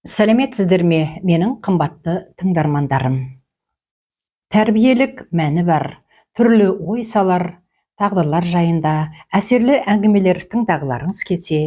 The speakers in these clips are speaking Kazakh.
Сәлеметсіздер ме, менің қымбатты тыңдармандарым! Тәрбиелік мәні бар, түрлі ой салар тағдырлар жайында әсерлі әңгімелер тыңдағыларыңыз келсе,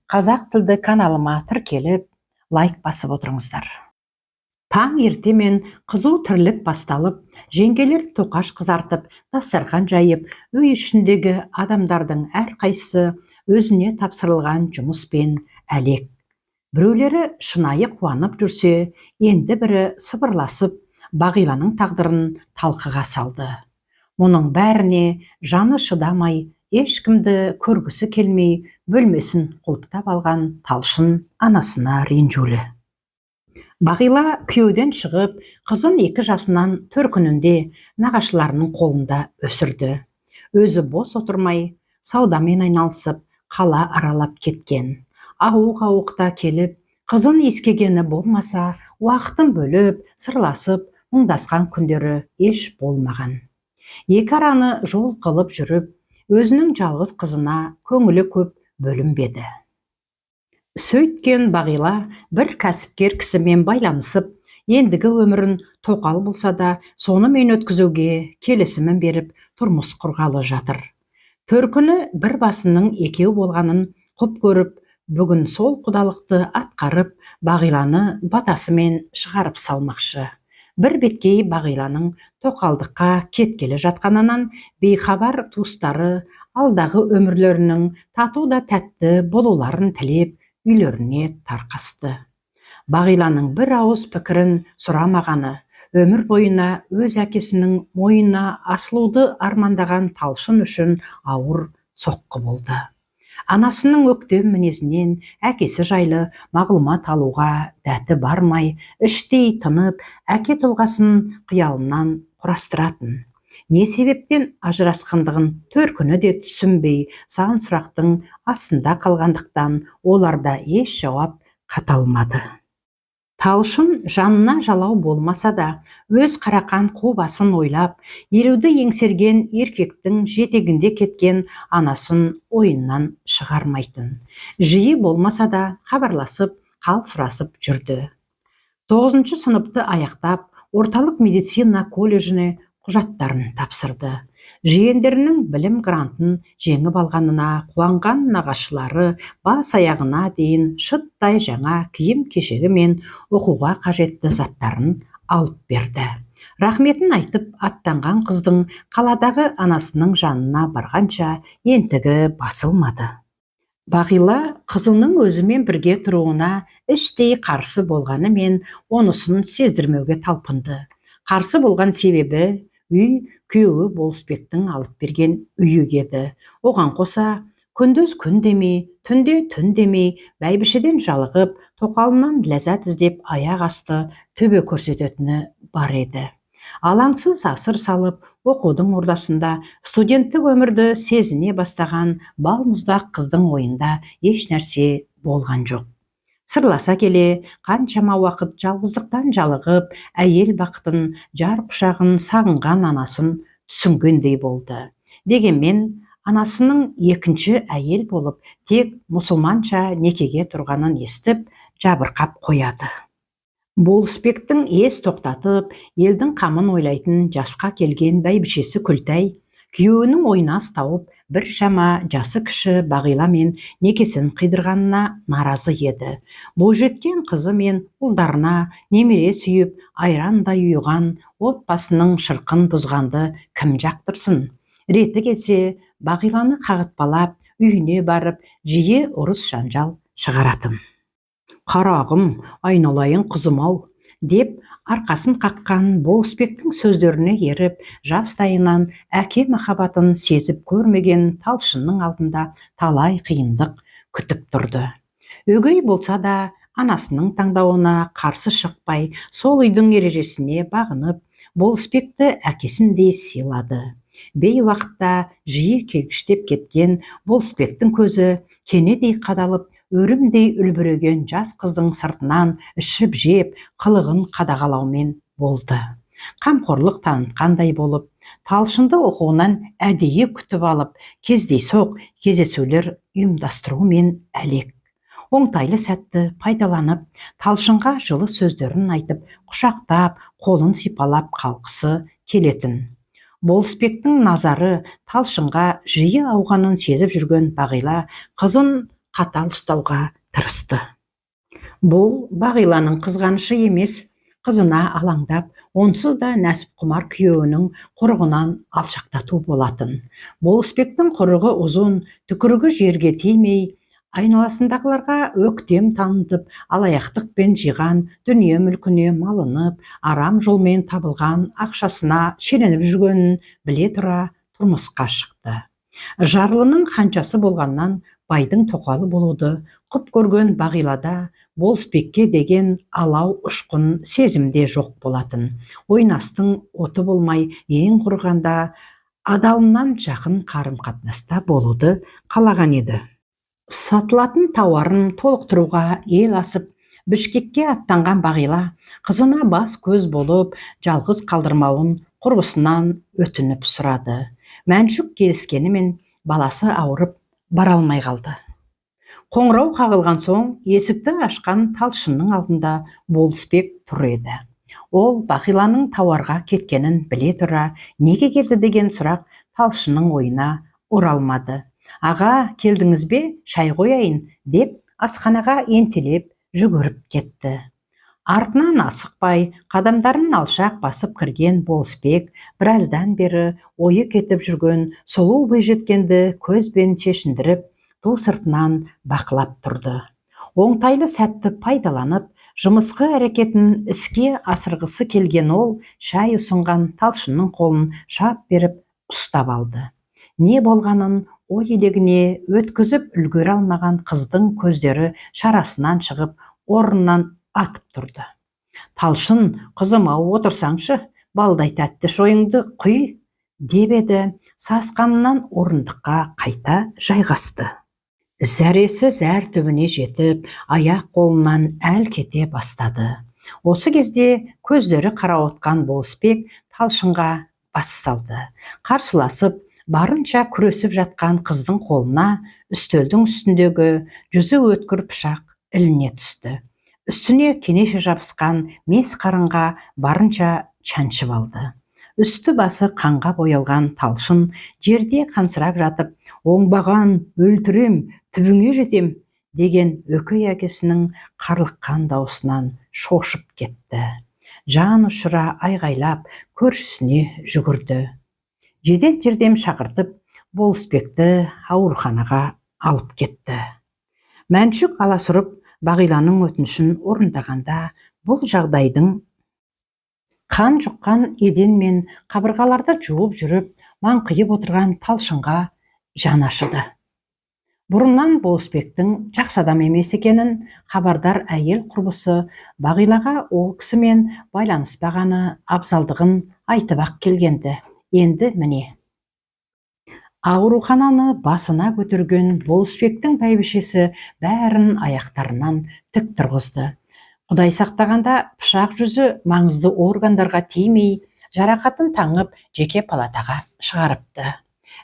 қазақ тілді каналыма тіркеліп, лайк басып отырыңыздар. Таң ертемен қызу тірлік басталып, жеңгелер тоқаш қызартып, дастархан жайып, үй ішіндегі адамдардың әрқайсысы өзіне тапсырылған жұмыспен әлек. Біреулері шынайы қуанып жүрсе, енді бірі сыбырласып, Бағиланың тағдырын талқыға салды. Мұның бәріне жаны шыдамай, ешкімді көргісі келмей, бөлмесін құлыптап алған Талшын анасына ренжулі. Бағила күйеуден шығып, қызын 2 жасынан төркінінде нағашыларының қолында өсірді. Өзі бос отырмай, саудамен айналысып, қала аралап кеткен. Ауық-ауықта келіп, қызын иіскегені болмаса, уақытын бөліп, сырласып, мұңдасқан күндері еш болмаған. Екі араны жол қылып жүріп, өзінің жалғыз қызына көңілі көп бөлінбеді. Сөйткен Бағила бір кәсіпкер кісімен байланысып, ендігі өмірін тоқал болса да сонымен өткізуге келісімін беріп, тұрмыс құрғалы жатыр. Төркіні бір басының екеу болғанын құп көріп, бүгін сол құдалықты атқарып, Бағиланы батасымен шығарып салмақшы. Бір беткей Бағиланың тоқалдыққа кеткелі жатқанынан бейхабар туыстары алдағы өмірлерінің тату да тәтті болуларын тілеп, үйлеріне тарқасты. Бағиланың бір ауыз пікірін сұрамағаны, өмір бойына өз әкесінің мойнына асылуды армандаған Талшын үшін ауыр соққы болды. Анасының өктем мінезінен әкесі жайлы мағлұмат алуға дәті бармай, іштей тынып, әке тұлғасын қиялынан құрастыратын. Не себептен ажырасқандығын төркіні де түсінбей, сан сұрақтың астында қалғандықтан оларда еш жауап қата алмады. Талшын жанына жалау болмаса да, өз қарақан қу басын ойлап, 50-ді еңсерген еркектің жетегінде кеткен анасын ойынан шығармайтын. Жиі болмаса да хабарласып, хал сұрасып жүрді. 9 сыныпты аяқтап, орталық медицина колледжіне құжаттарын тапсырды. Жиендерінің білім грантын жеңіп алғанына қуанған нағашылары бас аяғына дейін шыттай жаңа киім-кешегі мен оқуға қажетті заттарын алып берді. Рахметін айтып аттанған қыздың қаладағы анасының жанына барғанша ентігі басылмады. Бағила қызының өзімен бірге тұруына іштей қарсы болғанымен, онысын сездірмеуге талпынды. Қарсы болған себебі үй күйеуі Болысбектің алып берген үйі еді. Оған қоса, күндіз күн демей, түнде түн демей, бәйбішеден жалығып, тоқалынан ләззат іздеп аяқ асты төбе көрсететіні бар еді. Алаңсыз асыр салып, оқудың ордасында студенттік өмірді сезіне бастаған балмұздақ қыздың ойында еш нәрсе болған жоқ. Сырласа келе, қаншама уақыт жалғыздықтан жалығып, әйел бақытын, жар құшағын сағынған анасын түсінгендей болды. Дегенмен, анасының екінші әйел болып, тек мұсылманша некеге тұрғанын естіп, жабырқап қояды. Болысбектің ес тоқтатып, елдің қамын ойлайтын жасқа келген бәйбішесі Күлтай, күйеуінің ойнас тауып, біршама жасы кіші Бағиламен некесін қидырғанына наразы еді. Бойжеткен қызы мен ұлдарына немере сүйіп, айрандай ұйыған отбасының шырқын бұзғанды кім жақтырсын? Реті келсе, Бағиланы қағытпалап, үйіне барып, жиі ұрыс жанжал шығаратын. Қарағым, айналайын қызым-ау, деп арқасын қаққан Болысбектің сөздеріне еріп, жастайынан әке махаббатын сезіп көрмеген Талшынның алдында талай қиындық күтіп тұрды. Өгей болса да, анасының таңдауына қарсы шықпай, сол үйдің ережесіне бағынып, Болысбекті әкесіндей сыйлады. Бейуақытта жиі келгіштеп кеткен Болысбектің көзі кенедей қадалып, өрімдей үлбіреген жас қыздың сыртынан ішіп-жеп, қылығын қадағалаумен болды. Қамқорлық танытқандай болып, Талшынды оқуынан әдейі күтіп алып, кездейсоқ кездесулер ұйымдастырумен әлек. Оңтайлы сәтті пайдаланып, Талшынға жылы сөздерін айтып, құшақтап, қолын сипалап қалғысы келетін. Болысбектің назары Талшынға жиі ауғанын сезіп жүрген Бағила қызын қатал ұстауға тырысты. Бұл Бағиланың қызғанышы емес, қызына алаңдап, онсыз да нәсіпқұмар күйеуінің құрығынан алшақтату болатын. Болысбектің құрығы ұзын, түкірігі жерге тимей, айналасындағыларға өктем танытып, алаяқтықпен жиған дүние-мүлкіне малынып, арам жолмен табылған ақшасына шененіп жүргенін біле тұра тұрмысқа шықты. Жарлының ханшасы болғаннан байдың тоқалы болуды құп көрген Бағилада Болысбекке деген алау ұшқын сезімде жоқ болатын. Ойнастың оты болмай, ең құрығанда адалынан жақын қарым-қатынаста болуды қалаған еді. Сатылатын тауарын толықтыруға ел асып, Бішкекке аттанған Бағила қызына бас көз болып, жалғыз қалдырмауын құрбысынан өтініп сұрады. Мәншүк келіскенімен баласы ауырып бара алмай қалды. Қоңырау қағылған соң есікті ашқан Талшынның алдында Болысбек тұр еді. Ол Бағиланың тауарға кеткенін біле тұра, неге келді деген сұрақ Талшынның ойына оралмады. Аға, келдіңіз бе, шай қояйын, деп асханаға ентелеп жүгіріп кетті. Артынан асықпай, қадамдарын алшақ басып кірген Болысбек біраздан бері ойы кетіп жүрген сұлу бойжеткенді көзбен шешіндіріп, ту сыртынан бақылап тұрды. Оңтайлы сәтті пайдаланып, жымысқы әрекетін іске асырғысы келген ол шай ұсынған Талшынның қолын шап беріп ұстап алды. Не болғанын ой елегіне өткізіп үлгере алмаған қыздың көздері шарасынан шығып, орнынан атып тұрды. Талшын, қызым-ау, отырсаңшы, балдай тәтті шойыңды құй, деп еді, сасқанынан орындыққа қайта жайғасты. Зәресі зәр түбіне жетіп, аяқ қолынан әл кете бастады. Осы кезде көздері қарауытқан Болысбек Талшынға бас салды. Қарсыласып, барынша күресіп жатқан қыздың қолына үстелдің үстіндегі жүзі өткір пышақ іліне түсті. Үстіне кенеше жабысқан мес қарынға барынша шаншып алды. Үсті басы қанға боялған Талшын жерде қансырап жатып, оңбаған, өлтірем, түбіңе жетем деген өкей әкесінің қарлыққан даусынан шошып кетті. Жан ұшыра айғайлап, көршісіне жүгірді. Жедел жәрдем шақыртып, Болысбекті ауруханаға алып кетті. Мәншүк аласұрып, Бағиланың өтінішін орындағанда бұл жағдайдың қан жұққан еден мен қабырғаларды жуып жүріп, маңқиып отырған Талшынға жан ашыды. Бұрыннан Болысбектің жақсы адам емес екенін хабардар әйел құрбысы Бағилаға ол кісімен байланыспағаны абзалдығын айтып-ақ келгенді. Енді міне. Аурухананы басына көтерген Болысбектің бәйбішесі бәрін аяқтарынан тік тұрғызды. Құдай сақтағанда пышақ жүзі маңызды органдарға тимей, жарақатын таңып, жеке палатаға шығарыпты.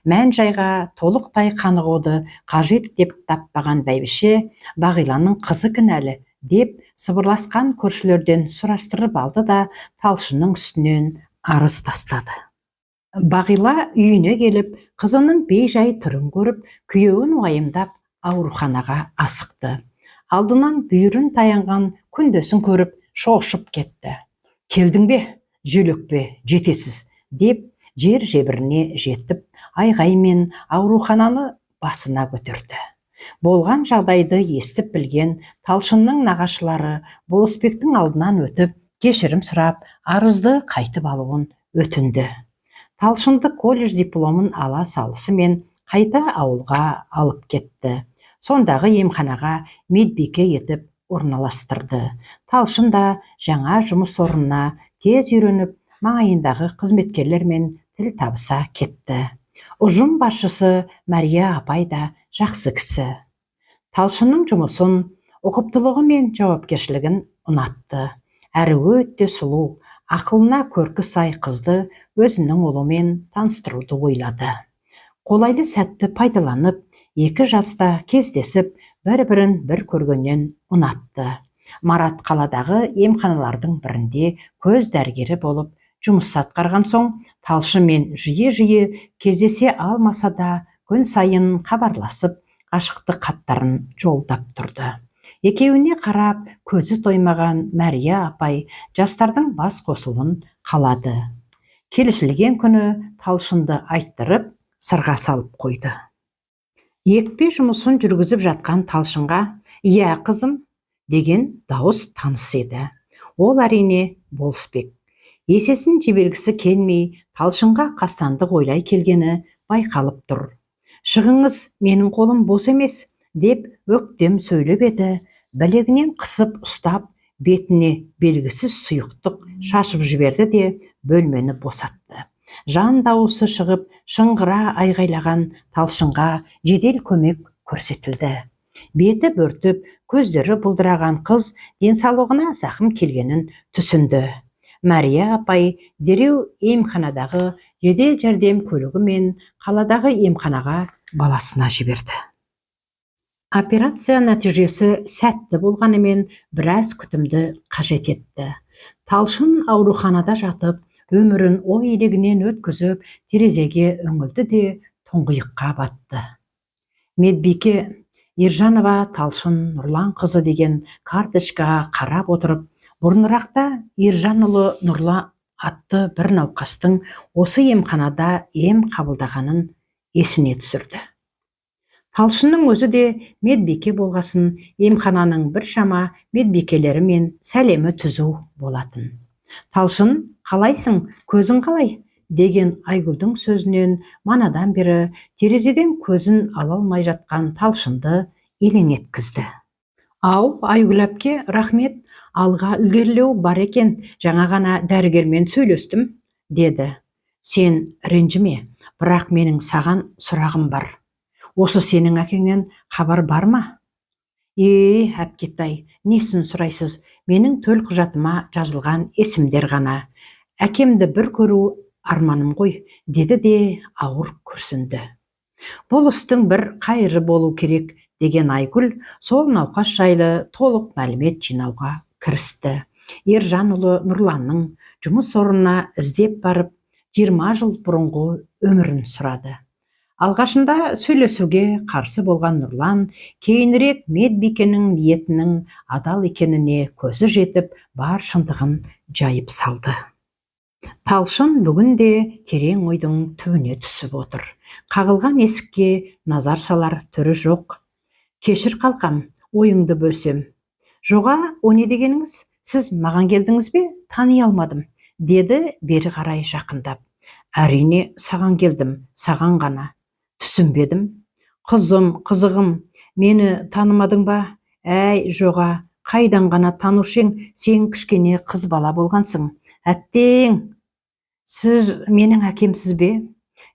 Мән жайға толықтай қанығуды қажет деп таппаған бәйбіше Бағиланың қызы кінәлі деп сыбырласқан көршілерден сұрастырып алды да Талшынның үстінен арыз тастады. Бағила үйіне келіп, қызының бейжай түрін көріп, күйеуін уайымдап ауруханаға асықты. Алдынан бүйірін таянған күндесін көріп, шошып кетті. Келдің бе, желөкпе, жетесіз, деп жер жебіріне жетіп, айғаймен аурухананы басына көтерді. Болған жағдайды естіп білген Талшынның нағашылары Болысбектің алдынан өтіп, кешірім сұрап, арызды қайтып алуын өтінді. Талшынды колледж дипломын ала салысымен қайта ауылға алып кетті. Сондағы емханаға медбике етіп орналастырды. Талшын да жаңа жұмыс орнына тез үйреніп, маңайындағы қызметкерлермен тіл табыса кетті. Ұжым басшысы Мәрия апай да жақсы кісі. Талшынның жұмысын, ұқыптылығы мен жауапкершілігін ұнатты. Әрі өте сұлу, ақылына көркі сай қызды өзінің ұлымен таныстыруды ойлады. Қолайлы сәтті пайдаланып, екі жаста кездесіп, бір-бірін бір көргеннен ұнатты. Марат қаладағы емханалардың бірінде көз дәрігері болып жұмыс атқарған соң Талшынмен жиі-жиі кездесе алмаса да, күн сайын хабарласып, ғашықтық хаттарын жолдап тұрды. Екеуіне қарап көзі тоймаған Мәрия апай жастардың бас қосуын қалады. Келісілген күні Талшынды айттырып, сырға салып қойды. Екпе жұмысын жүргізіп жатқан Талшынға «Иә, қызым» деген дауыс таныс еді. Ол әрине Болысбек. Есесін жібергісі келмей, Талшынға қастандық ойлай келгені байқалып тұр. «Шығыңыз, менің қолым бос емес», деп өктем сөйлеп еді, білегінен қысып ұстап, бетіне белгісіз сұйықтық шашып жіберді де бөлмені босатты. Жан дауысы шығып, шыңғыра айғайлаған Талшынға жедел көмек көрсетілді. Беті бөртіп, көздері бұлдыраған қыз денсаулығына зақым келгенін түсінді. Мәрия апай дереу емханадағы жедел жәрдем көлігімен қаладағы емханаға баласына жіберді. Операция нәтижесі сәтті болғанымен, біраз күтімді қажет етті. Талшын ауруханада жатып, өмірін ой елегінен өткізіп, терезеге үңілді де тұңғиыққа батты. Медбике Ержанова Талшын Нұрланқызы деген карточкаға қарап отырып, бұрынырақта Ержанұлы Нұрлан атты бір науқастың осы емханада ем қабылдағанын есіне түсірді. Талшынның өзі де медбике болғасын, емхананың біршама медбикелерімен сәлемі түзу болатын. «Талшын, қалайсың, көзің қалай?» деген Айгүлдің сөзінен манадан бері терезеден көзін ала алмай жатқан Талшынды елең еткізді. «Ау, Айгүл әпке, рахмет, алға ілгерілеу бар екен, жаңа ғана дәрігермен сөйлестім», деді. «Сен ренжіме, бірақ менің саған сұрағым бар. Осы сенің әкеңнен хабар бар ма?» «Е, әпкетай, несін сұрайсыз, менің төл құжатыма жазылған есімдер ғана. Әкемді бір көру арманым ғой», деді де ауыр күрсінді. Бұл істің бір қайыры болу керек деген Айгүл сол науқас жайлы толық мәлімет жинауға кірісті. Ержанұлы Нұрланның жұмыс орнына іздеп барып, 20 жыл бұрынғы өмірін сұрады. Алғашында сөйлесуге қарсы болған Нұрлан кейінірек медбикенің ниетінің адал екеніне көзі жетіп, бар шындығын жайып салды. Талшын бүгін де терең ойдың түбіне түсіп отыр. Қағылған есікке назар салар түрі жоқ. «Кешір, қалқам, ойыңды бөлсем». «Жоға, о не дегеніңіз? Сіз маған келдіңіз бе? Тани алмадым», деді бері қарай жақындап. «Әрине, саған келдім, саған ғана». «Түсінбедім». «Қызым, қызығым, мені танымадың ба?» «Әй, жоға, қайдан ғана танушы ең, сен кішкене қыз бала болғансың. Әттең, сіз менің әкемсіз бе?»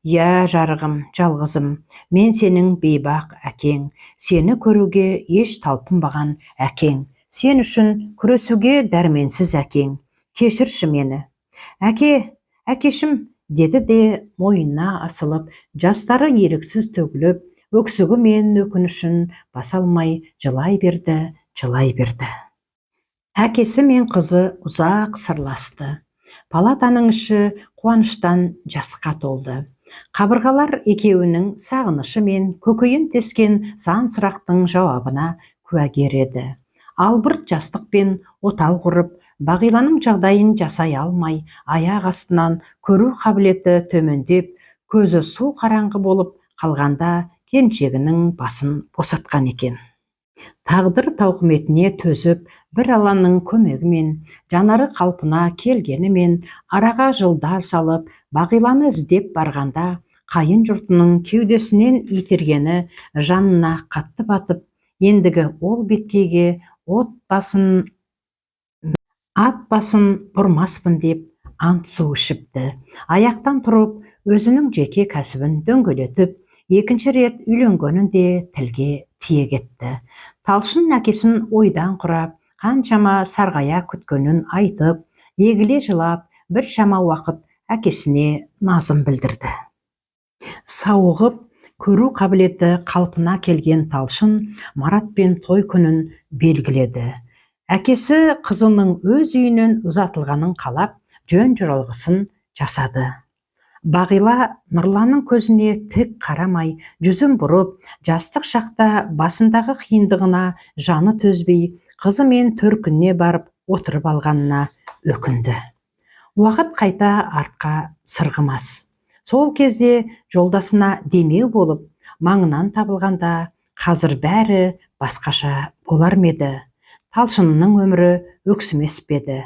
«Иә, жарығым, жалғызым, мен сенің бейбақ әкең, сені көруге еш талпынбаған әкең, сен үшін күресуге дәрменсіз әкең. Кешірші мені». «Әке, әкешім», деді де мойнына асылып, жастары еріксіз төгіліп, өксігі мен өкінішін баса алмай жылай берді, жылай берді. Әкесі мен қызы ұзақ сырласты. Палатаның іші қуаныштан жасқа толды. Қабырғалар екеуінің сағынышы мен көкейін тескен сан сұрақтың жауабына куәгер еді. Албырт жастықпен отау құрып, Бағиланың жағдайын жасай алмай, аяқ астынан көру қабілеті төмендеп, көзі су қараңғы болып қалғанда келіншегінің басын босатқан екен. Тағдыр тауқыметіне төзіп, бір Алланың көмегімен жанары қалпына келгенімен, араға жылдар салып, Бағиланы іздеп барғанда қайын жұртының кеудесінен итергені жанына қатты батып, ендігі ол беткейге ат басын бұрмаспын деп ант су ішіпті. Аяқтан тұрып, өзінің жеке кәсібін дөңгелетіп, екінші рет үйленгенін де тілге тиек етті. Талшын әкесін ойдан құрап, қаншама сарғая күткенін айтып, егіле жылап, біршама уақыт әкесіне назын білдірді. Сауығып, Көру қабілеті қалпына келген Талшын Маратпен той күнін белгіледі. Әкесі қызының өз үйінен ұзатылғанын қалап, жөн жоралғысын жасады. Бағила Нұрланның көзіне тік қарамай, жүзін бұрып, жастық шақта басындағы қиындығына жаны төзбей, қызымен төркініне барып отырып алғанына өкінді. Уақыт қайта артқа сырғымас. Сол кезде жолдасына демеу болып, маңынан табылғанда, қазір бәрі басқаша болар ма еді? Талшынның өмірі өксімес пе еді?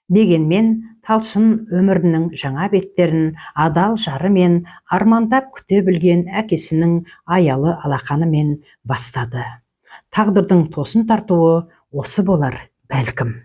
Дегенмен Талшын өмірінің жаңа беттерін адал жарымен, армандап күте білген әкесінің аялы алақанымен бастады. Тағдырдың тосын тартуы осы болар, бәлкім.